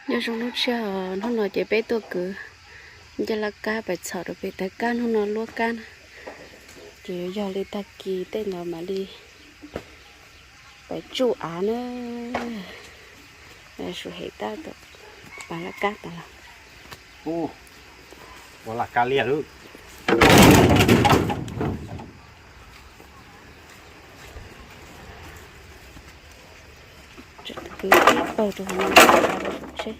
Nyob zoo lub sij hawm hnub no ces peb tuaj kwv ncej laj kab pais txhom rau pem tawv kab, hnub no luab kab na. Ces yog li tag kis tej ntawd mam li pais tsuj av na. Su hem tab tom pas laj kab tas los. Ua laj kab liaj lub. Kwv ib pawg rau hauv no, tsheb.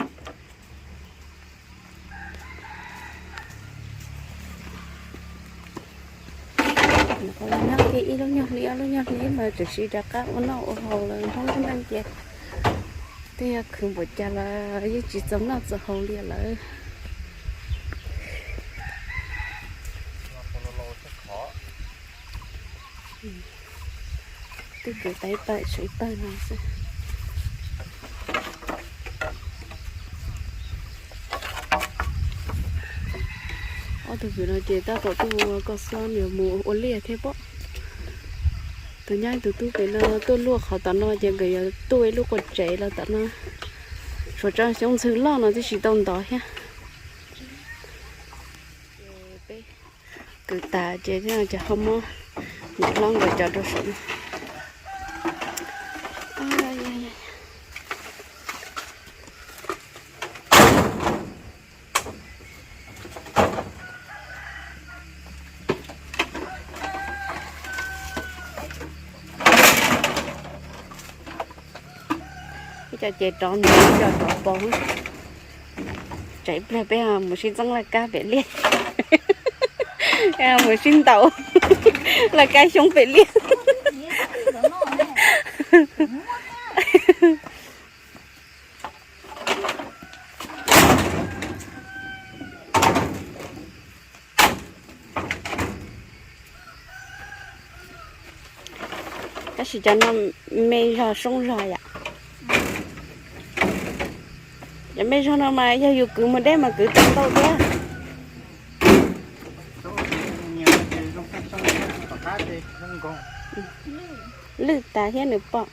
Nyob kiag ib lub nyuag hli ob lub nyuag hli mas tseem siv rov qab ua noj ua haus lawm, Hmoob lub neej ces twb yog khwv npaum cas los yeej tsis txaus noj txaus haus li lawm. Twb kwv tau ib pawg, tshuav ib pawg no xwb. Ob tug kwv no ces tab tom tuaj ua koj xob, nws mus ua liaj thiab pob. Tus nyab tus tub pem no tuaj luaj qhov tom no ces nkawd yuav tuaj ua ib lub qua tsev los tom no. Tshuav tsawg xyoob ntxhw loj no twb tsis tau ntov thiab. Kwv tas ces cov ho muab niam hlob nkawd cov rau saum no. Ib co ces rov ntawd, ib co rov pov. Tsam ib pliag peb mus sib txeeb laj kab pem liaj, mus sib ntaus laj kab xyoob pem liaj. Tab sis cov no me zog soob zog yom. Cov me zog no mas yog yus kwv mus deb mas kwv tau ntau thiab. Lwj tas thiab nws pom.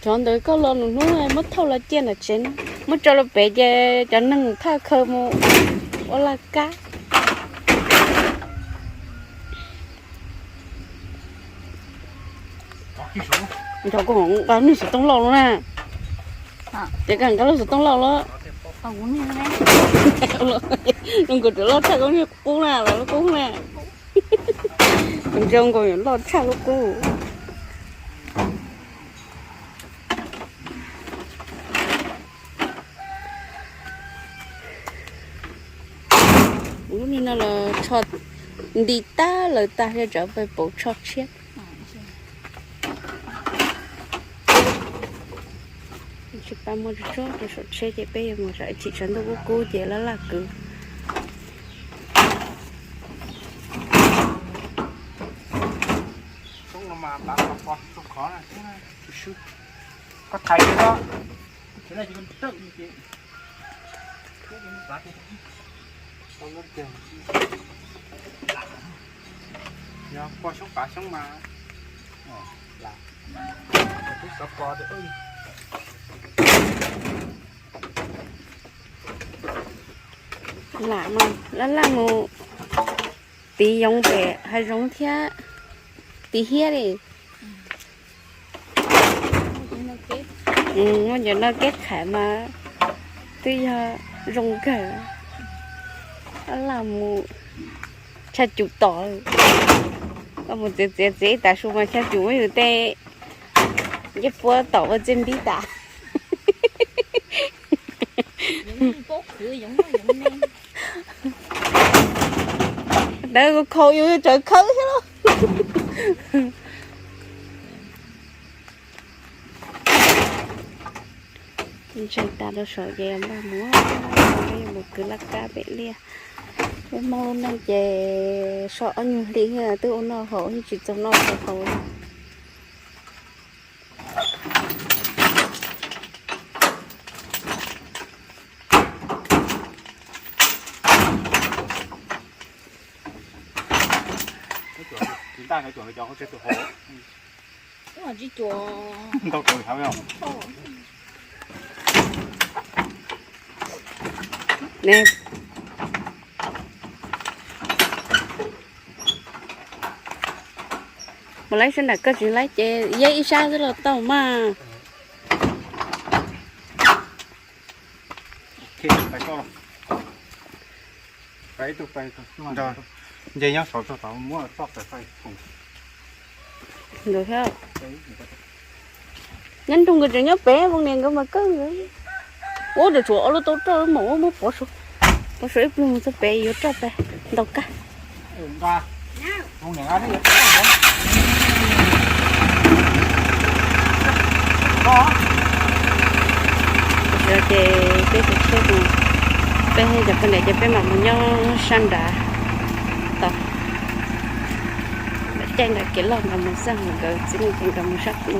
Cov ntawd koj los lwm hnub muab thauj los cia nram tsev, muab tso rau pem ces cov neeg thauj khaws mus ua laj kab. Nrog koj nqa lub xov tooj loj los na. Ces koj nqa lub xov tooj loj los. Zoo nkaus loj tshaj koj niag qub na, los lub qub na. Zoo nkaus loj tshaj lub qub. Lub niag no los tsho nti tag lawm, tag thiaj tsam peb pauv tsho tshiab. Tsis pab muab tso rau saum tsheb ces peb yuav mus txog ib chim sawv ntuj kub kub ces laj laj kwv. Yog pog xyoob pav xyoob mas, twb xov pos tias lam mas laj laj mus tiv yoov pem hav zoov thiab, tiv hiab li. Muaj cov no keb qham mas twb yog zoo kawg. Laj laj mus tshaj cum tom, koj mus txiav txiav txiav tas su mas tshaj cum muab yus tej ncej puab tom ua txiaj npib tas. Dawb khau yus tsawv khawb thiab lauj. Ntseeg tas rau saum ces npaj mus, peb yuav mus kwv laj kab pem liaj. Peb Hmoob lub neej ces so ob nyuag hli twb ua noj haus, yeej tsis txaus noj txaus haus li. Mus laib sab nram koj tsis laib ces yeb ib sab xwb los tau mas. Nce nyob saud txog tod muab txoj pem fais. Nyob nrug nkawd tseem nyob pem, Voos niam nkawd mas kawg. Ua tsuas ob lub taub roj mus ua muab pov saum ib pliag mus txog pem yuav roj pem ntaus kab. Ces peb tsheb mus, peb cov poj niam ces peb mam mus nyob sab nrad tod. Caij nram kev loj nrad mus xwb, nkawd txiv neej ces nkawd mus sab no.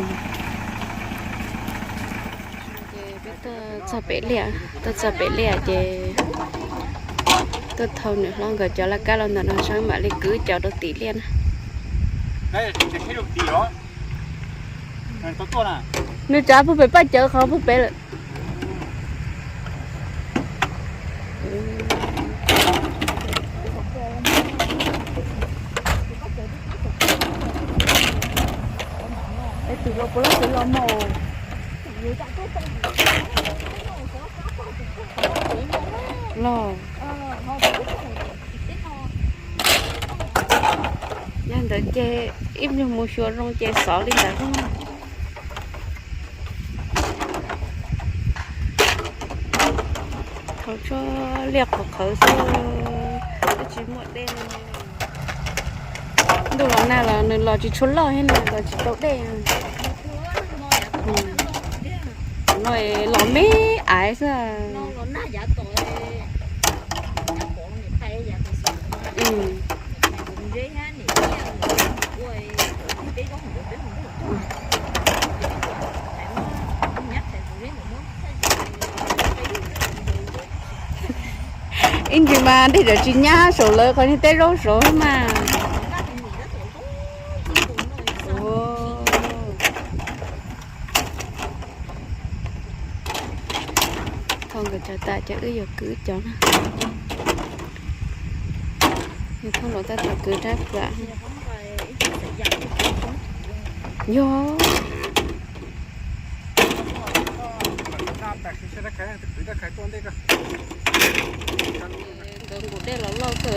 Ces peb tuaj txog pem liaj, tuaj txog pem liaj ces tuaj thau nws hlob nkawd cov laj kab los ntawm no saib mam li kwv cov rau tim liaj na. Nws tsav puag pem paj cawv qhov puag pem lawm. Peb tus los puas los pem los mus. Los. Yog ntawd ces ib nyuag mus xyuas zoo ces xov li ntawd. Thaum tsuas liaj qhuav qhawv xwb, twb tsis muaj dej li. Ntuj los nag los nws los tsis tshua loj thiab, nws los tsis tau dej. No los me aiv xwb. Ib ntsis mas dej tawm tsis nyab saum lawv qhov niag teb zaub saud mas. Thau nkawd cov tas ces wb yuav kwv cov na. Yog thauj los tab tom kwv rab plam. Yog. Nkawd nqus dej los loj kawg,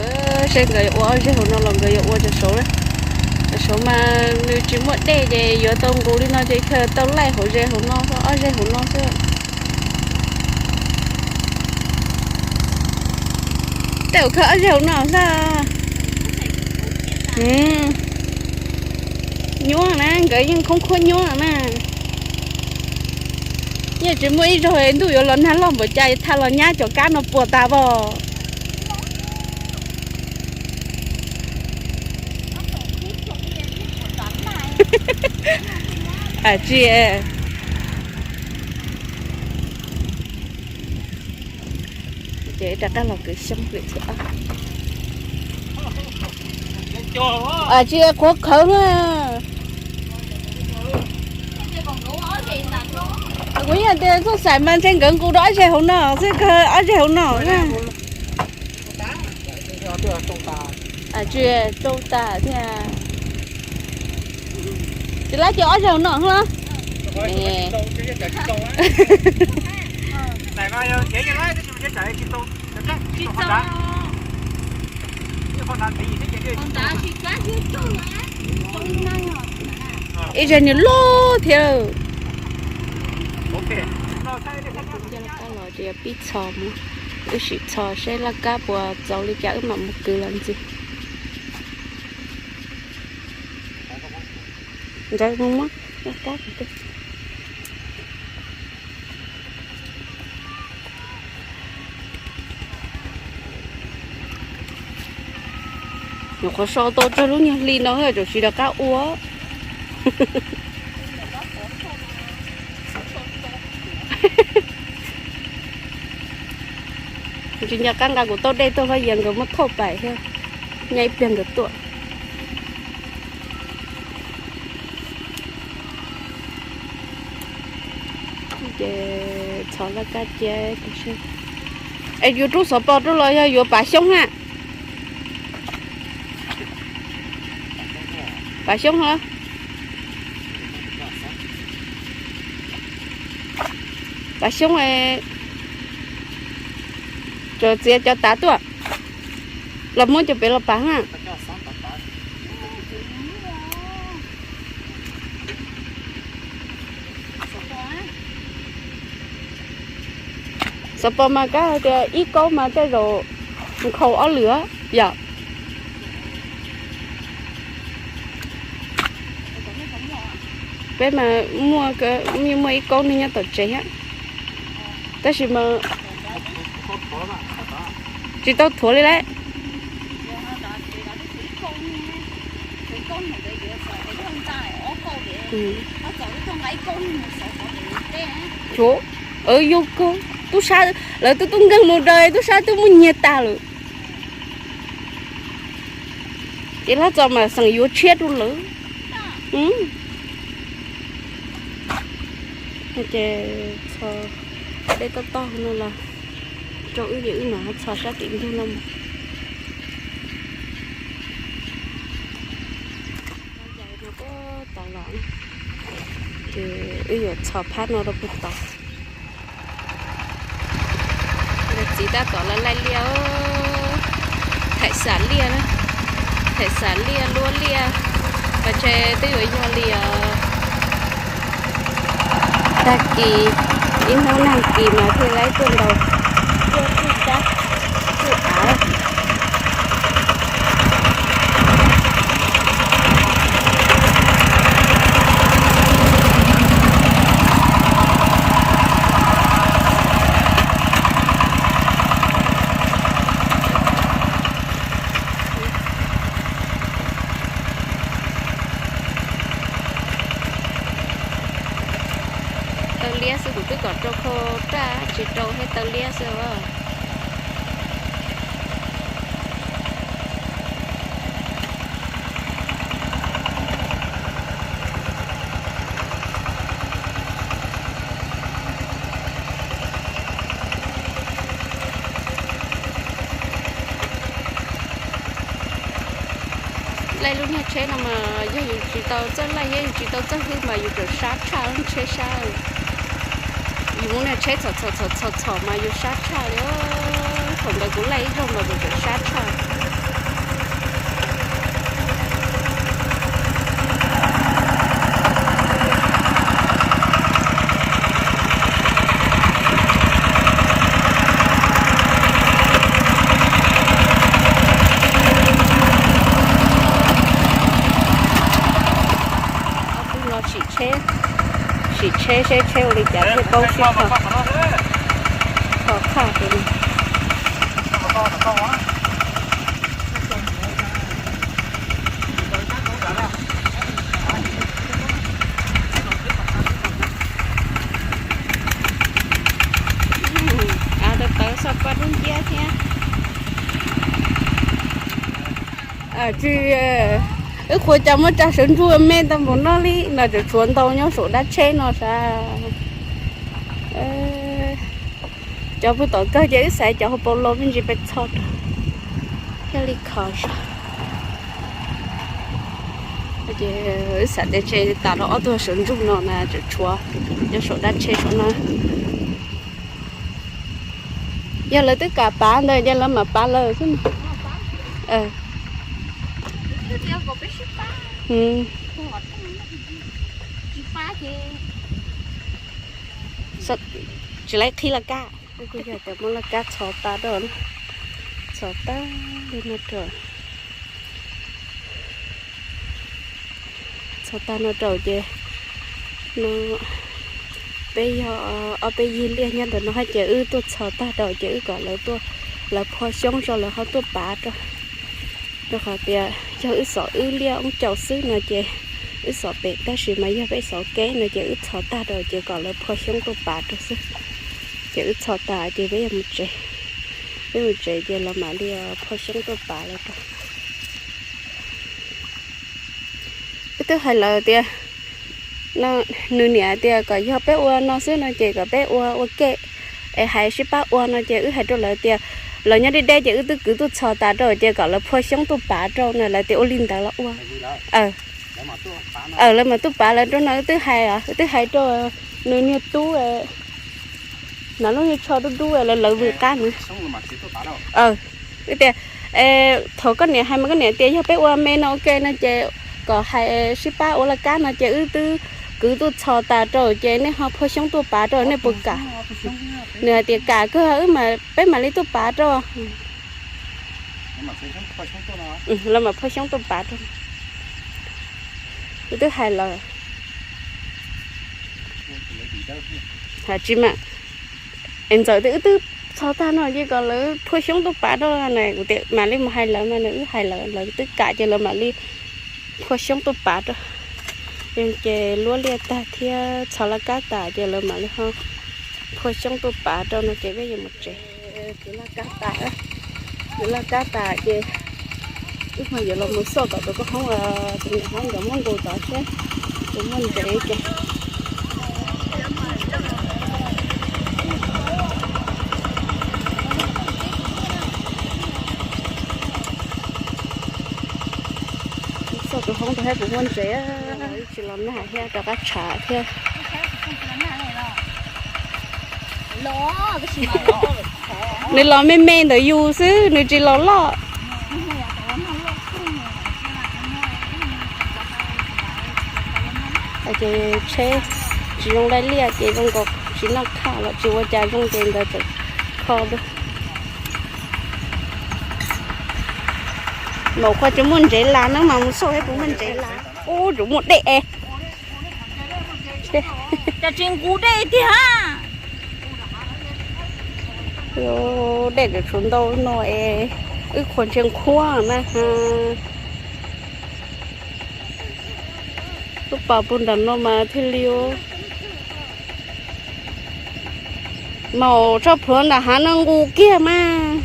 seb nkawd yuav ua ob zeg hauv no los nkawd yuav ua cov saud, cov saud mas nws tsis muaj dej ces yuav tau nqus li no ces khaws tau laij hauv zeg hauv no, ob zeg hauv no xwb. Tej zaum khaws ob zeg hauv no xwb. Nyuaj na, nkawd yeej khoob khuab nyuaj na. Yeej tsis muaj ib zaug ntuj yuav los nag loj npaum cas thaj los nyab cov kab no puas tas pom. Tsis, ces rov qab los kwv xyoob lwm thiab. Tsis qhuav qhawv na. Kuv yeej tias txoj xaim mas ntshe nkawd nqus rau ob zeg hauv no xwb, ob zeg hauv no na. Tsis tsau tas thiab. Tsis laib ces ob zeg hauv no los. Ib zeg nws loj thiab. Coj laj kab los ces yog pib txhos mus, wb sim txhos seb laj kab puas txaus li cas wb mam mus kwv los ntxiv. Ntawd mus muab laj kab. Nyuam qhuav so tau tsawg lub nyuag hli no tam sim rov qab ua. Tsis nco qab nqa kuv tau dej tuaj, Fab Yias nkawd muab thauj pais thiab, nyob ib pliag nkawd tuaj. Ces txhos laj kab cia. Es yuav rub xov pos rau los yog yuav pav xyoob na? Pav xyoob os. Pav xyoob, txiav cov tav tuaj los muab cov pem los pav na. Xov pos mas kab hais tias ib kaub mas tej zaum nkhaus ob lwm yom. Peb mas muaj, muaj ib kaub neeg nyob tom tsev thiab, tab sis mas tsis tau thuav li lauj. Yog kawg, tub sab, lawv twb tub nkeeg mus daws tub sab twb muab nyiag tag lawm. Ces Hlob Txos mas xeem yuav tshiab rau lawv. Ces txhos dej toj toj no los rau wb, ces wb mam txhos sab tim ntug no mus. Ces wb yuav txhos phab no rau puag tod. Txiv tab tom los laij liaj, thaim xam liaj, thaim xam liaj luab liaj, pas tseg twb yuav yog li os. Tag kis, ib hnub nag kis mas thiaj laib tuaj ntaus cuaj txuj cab txuj av. Taw liab xwb, kuv twb kom rau khau raj tsis rau thiab, taw liab xwb. Laij lub niag tsheb no mas yog yus tsis tau txawj laij thiab yus tsis tau txawj hwb mas yus tseem sab tshaj lub tsheb sab. Yus muab niag tsheb txhom txhom txhom txhom mas yus sab tshaj li. Thaum ntawd kuv laij ib zaug mas kuv tseem sab tshaj. Ob tug no sim tsheb, sim tsheb seb tsheb ua li cas thiaj paub sib kho, kho qhaj heev. Tawv tawv xauj paj dub nciab thiab. Tsis, wb qhuav cas muab tsa sawv ntsug me ntau npaum no li no, tseem tshuav ntau nyob saum dab tsheb no sav. Cov puag tom kawg ces wb xaiv cov hauv paus los me ntsis pes txho rau thiaj li kho sav. Ces wb xav tias tseg tas rau ob tug sawv ntsug no na, tseem tshuav nyob saum dab tsheb saum no. Yog lawv twb kam pav ntawd ces lawv mam pav lawv xwb. Tsis laiv qhib laj kab. Kuj yog tias muab laj kab txhos tas rau, txhos tas li no rau. Txhos tag no rau ces no peb yog ob peb yig liaj nyob ntawm no hab ces wb tuaj txhos tag rau ces wb kom lawv tuaj, lawv phua xyoob tso lawv ho tuaj pav rau. Rau qhov tias yog wb xov wb liaj oob caus xwb no ces wb xov pem, tab sis mas yog peb xov keeb no ces wb txhos tag rau ces kom lawv phua xyoob tuaj pav rau xwb. Ces wb txhos tas ces peb yuav mus tsev. Peb mus tsev ces los mam li phua xyoob tuaj pav lawv rau. Wb twb hais lawv tias Nws niam tias kom yog peb ua no xwb no ces kom peb ua ua ke es hais sib pab ua no ces wb hais rau lawv tias lawv nyob deb deb ces wb twb kwv tuaj txhos tas rau ces kom lawv phua xyoob tuaj pav rau no, lawv tias ua li ntawd los ua. Lawv mam tuaj pav lawv rau no, wb twb hais, wb twb hais rau nws niag tub, hnav lub niag tsho dub dub lawv lawv vwm qab nws. Wb tias thaum koj niam hais mas koj niam tias yog peb ua me no ua ke no ces kom hais sib pab ua laj kab no ces wb twb kwv tuaj txhos tas rau ces nej ho phua xyoob tuaj pav rau nej puas kam? Nws hais tias kam kawg, wb mas peb mam li tuaj pav rau. Lawv mam phua xyoob tuaj pav rau. Wb twb hais lawm. Tsis mas es ntxawm tias wb twb txhos tag no ces kom lawv phua xyoob tuaj pav rau na, kuv tias mam li mus hais lawv mas, nws wb hais lawm lawv twb kam ces lawv mam li phua xyoob tuaj pav rau. Ces luab liaj tag thiab txhos laj kab tas ces lawv mam li ho phua xyoob tuaj pav rau no ces peb yuav mus tsev. Kwv laj kab tas, kwv laj kab tas ces wb ho yuav los mus xauj tom tus koj hoob, tus niam hoob nkawd muab nqus tod thiab, tus muaj ntsev ces xauj tus hoob rau thiab, kuv muaj ntsev, tsis los nag thiab rov qab tshav thiab. Nws los me me ntawm yus xwb, nws tsis los loj. Ces tsheb tsis zoo laij liaj ces zoo nkaus tsis noj khaj los tsis ua cas zoo ces nkawd tseem kho dua. Maum qhua tsis muaj ntsev las na, mas mus xauj thiab puas muaj ntsev las. Ub, tsuas muaj dej es. Cas tsis nqus dej tiag? Dej tseem tshuav ntau no es wb qhuas ntshe nqhuab na. Lub pas puag nram no mas thiaj li. Maum tso plhuav nram hav no nqus kiag mas.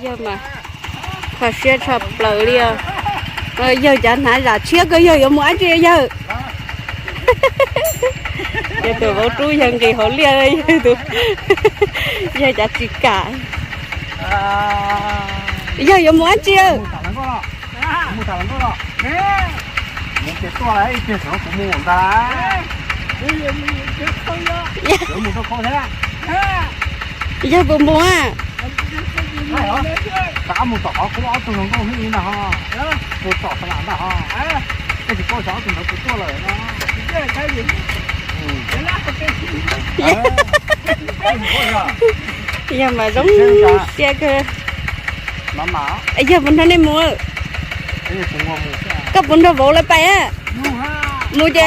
Yawg mas kho siab tshaj plaws li os. Yawg cav hnav zam tshiab kawg, yawg yuav mus dab tsi yawg? Yawg tus vauv rub yawg nqis hauv liaj, yawg tus, yawg cav tsis kam. Yawg yuav mus dab tsi? Yawg puas mus a? Yawg mas zoo siab kawg. Yawg puas nrog nej mus? Koj puas nrog vauv lawv pais? Mus ces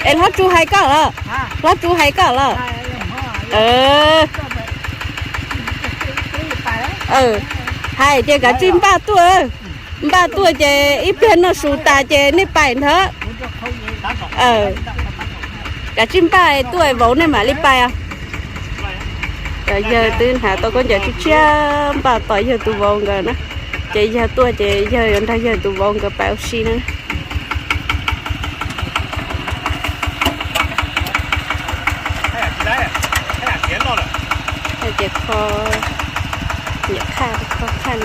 es Hlob Tsu hais koj lawm? Hlob Tsu hais koj lawm? Hais tias kav tsij npaj tuaj, npaj tuaj ces ib pliag noj su tas ces nej pais ntag. Kav tsij npaj tuaj vauv nej mam li pais. Yawg twb hnav tau khaub ncaws tshiab tshiab npaj tos yawg tus vauv nkawd na. Ces yawg tuaj ces yawg yuav nrog yawg tus vauv nkawd pais ua si na. Ces kho, niam khaj kho khaj.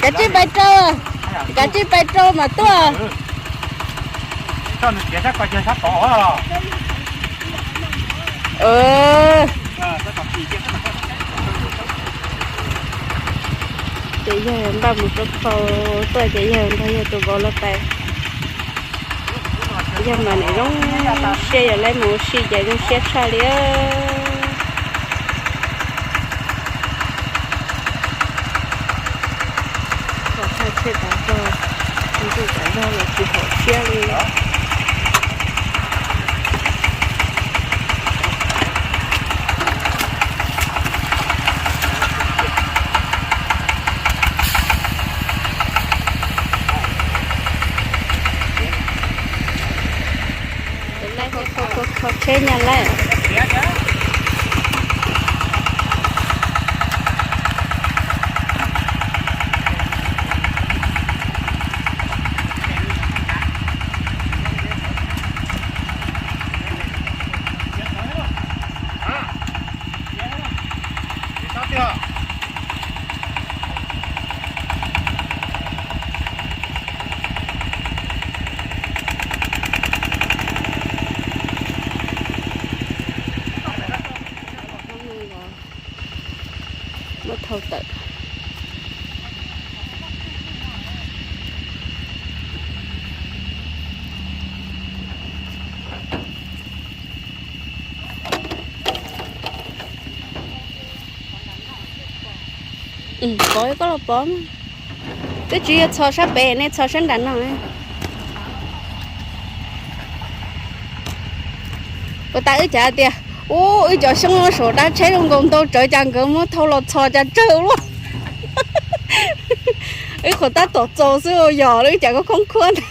Kav tsij pais rau, kav tsij pais rau mas tuaj. Ces yawg npaj mus rau khau tuaj ces yawg nrog yawg tus vauv lawv pais. Yawg mas nim zoo siab yog lawv mus ua si ces zoo siab tshaj li. Thiaj tas zog, ntuj tas zog los tsis haum siab li. Kho tsheb nyaj lawm. Muab thau tawm. Pov koj los pov. Twb tsis yog txhos sab pem ne, txhos sab nram no. Ua tas wb cav tias, ub, wb cov xyoob saum dab tsheb zoo nkaus ntau tsawv cas nkawd muab thau los txhos cas tsawg luaj. Wb qhuav tab tom txaus xwb yog wb cas koj khoob khuab ntag.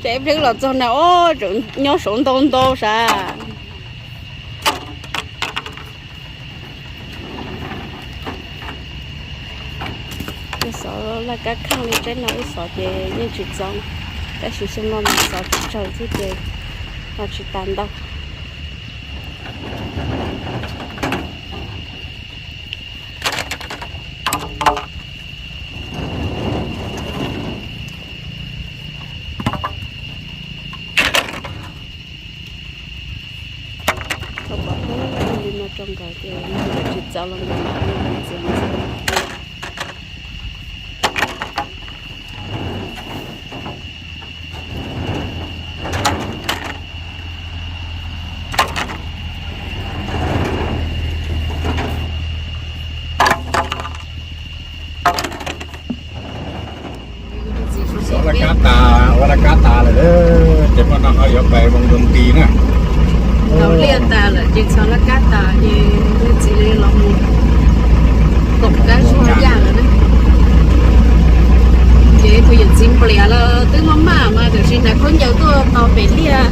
Ces ib pliag los txog na, ob, nyob saud ntau ntau sav. Wb xov laj kab kheej li tsaib no wb xov ces yeej tsis txaus, tab sis xyoo no mas xov tsis tsawg xwb ces los tsis tas ntau. Tau pov hnub li no rau nkawd ces tsis txaus los nkawd mam li mus txiav ntxiv. Xov laj kab tas, ua laj kab tas lawm, ces hmo no ho yuav pais Voo Doo Ti na. Tau liaj tas lawm ces txog laj kab tas ces tus txiv los mus koom kab zuag yaj lawm na. Ces tus yawm txiv npliav los twb maj maj mas tiam sis hnav khaub ncaws tuaj tos pem liaj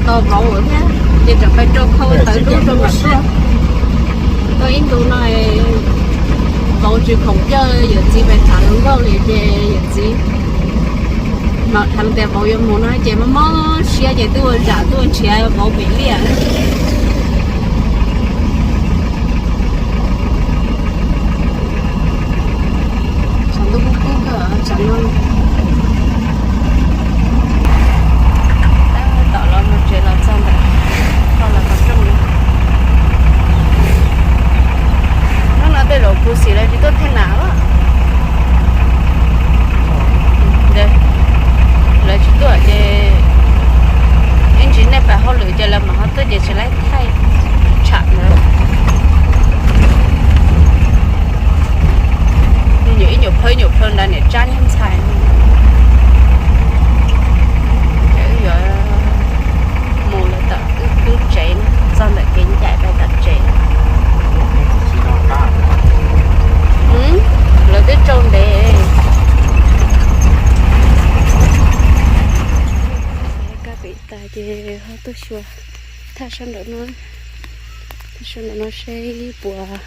tos vauv thiab, ces tseem pais rau khau tawv dub rau nram tuaj. Tau ib ntu no vauv tsis khoom coj yawm txiv pais tham hluas nkauj li ces yawm txiv mam tham tias vauv yuav mus no ces mob mob siab ces twb ua zam tuaj nrhiav vauv pem liaj. Tshav ntuj kub kub kawg tsam no. Tab tom los mus tsev los txog ntawm qhov lawv qhov rooj li. Hnub no tej zaum kuv xim lawv tsis tuaj thaj nas los. Lawv tsis tuaj ces ib ntsis nej pam hauj lwm ces lawv mam ho tuaj ces tsis laib thaij tsham ntawd. Nyuam ib nyuam plhaw ib nyuam plhaw ntawd niam tsab niag ntxhais. Yuav mus lawv tom wb tsev, txog ntawm kev ncaim pais tom tsev. Lawv twb tsaus ntev. Kab pem tas ces ho tuaj xyuas thaj sab nraum no, thaj sab nraum no seb puas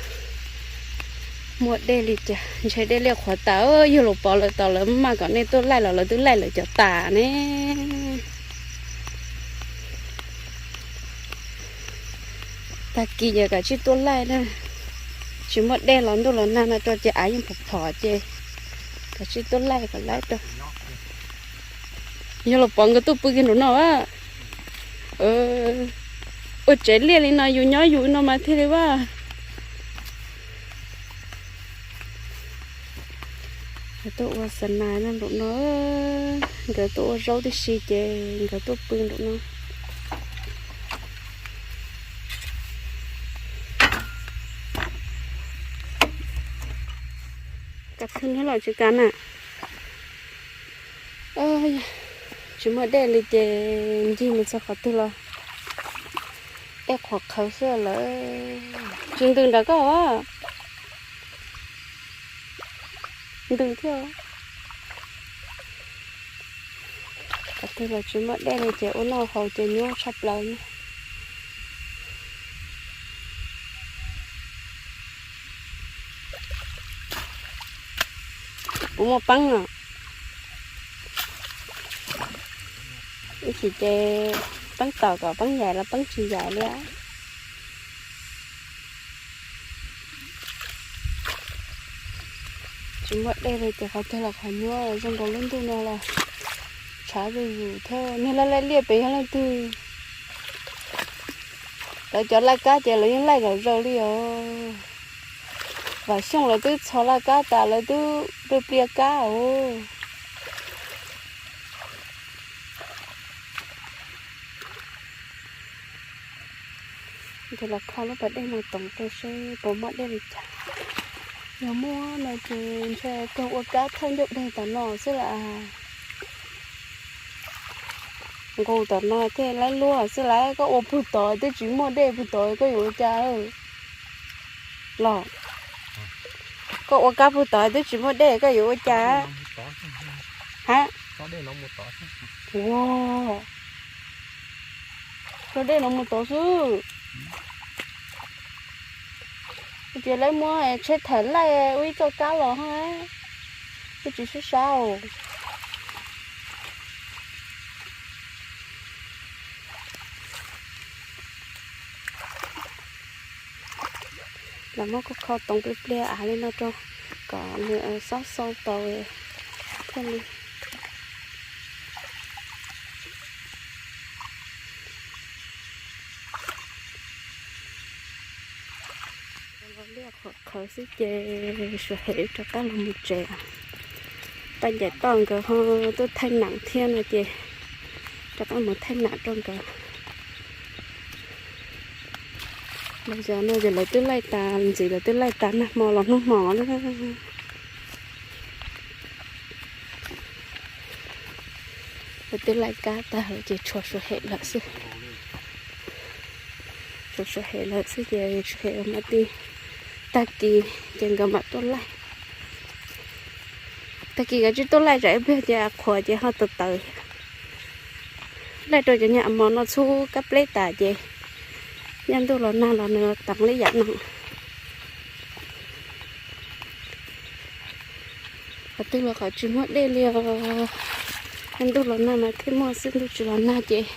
muaj dej li cas. Ntshe dej liaj qhuav tas, yog los pov lawv tos lawv maj kom nej tuaj laij los lawv twb laij lawv cov tas ne. Tag kis ces kav tsij tuaj laij na, tsis muaj dej los ntuj los nag no rau ces av yeej phom phom ces kav tsij tuaj laij kom laib rau. Yog los pov nkawd tuaj pw kiag nraum no a. Ua tsev liaj li no yus nyob yus no mas thiaj li vaj. Nkawd tuaj ua xa nas nyob nraum no, nkawd tuaj ua zaub tib si ces nkawd tuaj pw nraum no. Kav twg neb los tsis kav na. Tsis muaj dej li ces ncig mus txog qhov twg los dej qhuav qhawv xwb lawm. Tsis ntws nram koj os. Ntws thiab. Qhov twg los tsis muaj dej li ces ua noj haus ces nyuaj tshaj plaws ne. Puas muaj peeb os? Ib chim ces peeb tom kom peeb yaim los peeb tsis yaim li. Tsis muaj dej li ces qhov twg los qhov nyuaj, zoo nkaus lub ntuj no los tshav zuj zus thiab. Niag laij laij liaj pem yog leej twg? Lawv cov laij kab ces lawv yeej laij zom zaws li os. Vam Xyooj lawv twb txhos laj kab tas lawv twb pliag pliag kab os. Ces los kho lub pas dej no toom rau seb puas muaj dej li cas. Yog muaj no ces ntshe kawg ua kab thawj ncauj deg tom no xwb las. Nqus tom no thiaj laib luaj xwb las, koj ua puag tod twb tsis muaj dej puag tod koj yuav ua cas los? Koj ua kab puag tod twb tsis muaj dej koj yuav ua cas? Ha? Ua, tso dej no mus tod xwb. Ces lawv muab tsheb thawm laij ua ib txoj kab los ha. Twb tsis sib sab os. Los muab kho kho toom pliag pliag av li no rau kom nws xob xau tau thiaj li. Los liaj qhuav qhawv xwb ces suav hem rov qab los mus tsev. Paj Ncaim Toj nkawd ho tuaj thaij nam thiab no ces rov qab mus thaij nam rau nkawd. Los yog no ces lawv twb laij tas ntxiv, lawv twb laij tas nag hmo los hnub hmo na. Lawv twb laij kab tag lawm ces tshuav suav hem lawm xwb. Tshuav suav hem lawm xwb ces suav hem mas ti tag kis ces nkawd mam tuaj laij. Tag kis nkawd tsis tuaj laij tsam ib pliag ces qhuav ces ho tawv tawv. Laij rau cov nyuag a mos no txhub kab pleb tas ces nyaj ntuj los nag los nws teev li yam no. Qhov twg los qhov tsis muaj dej li os. Nyaj ntuj los nag mas thiaj muaj xwb, ntuj tsis los nag ces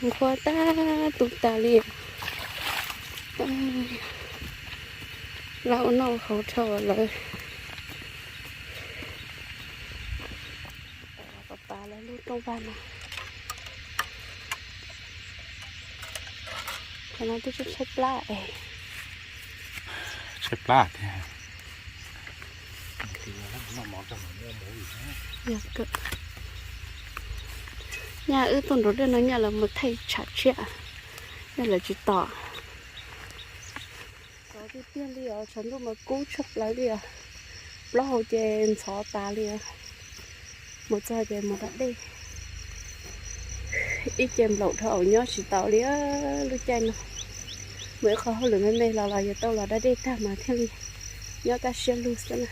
nqhuab tag tu tas li. Laj ua noj ua haus dhau lawm. Pas pas lawv lub rooj vag no. Qhov no twb tshaib plab es. Tshaib plab thiab. Yog kawg. Nyaj wb tuaj nrog dej no nyaj lawv mus thaij tshav tshiab, nyaj lawv tsis tos. Tsov tiag tiag li os, tshav ntuj mas kub tshaj plaws li os. Plaub hau ces ntxhov tas li os. Mus txog ces mus da dej. Ib ce nplaum dhau nyob tsis tau li lub caij no. Mus ib qho hauj lwm me me los los yuav tau los da dej tag mas thiaj li nyob kaj siab lug xwb na.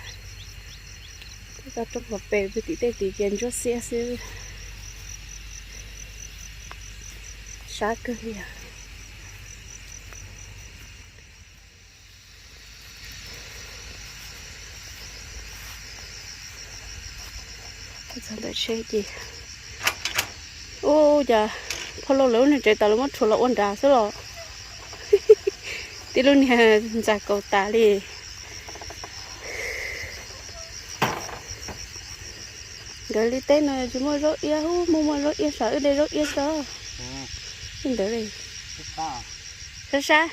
Tau rooj hauv pes pw tim tej tid ces ntsuab xiab xwb. Sab kawg li os. Txog ntawm tsheb ces, ub, cas phauj Lauj lawv lub niag tsev tas lawv muab rhuav los ua nrad xwb los. Tib lub niag ntxa kaus tas li. Nkawd li teb no tsis muaj zaub iab, muaj muaj zaub iab sav, wb de zaub iab tso. Li ntawd li. Sab sab.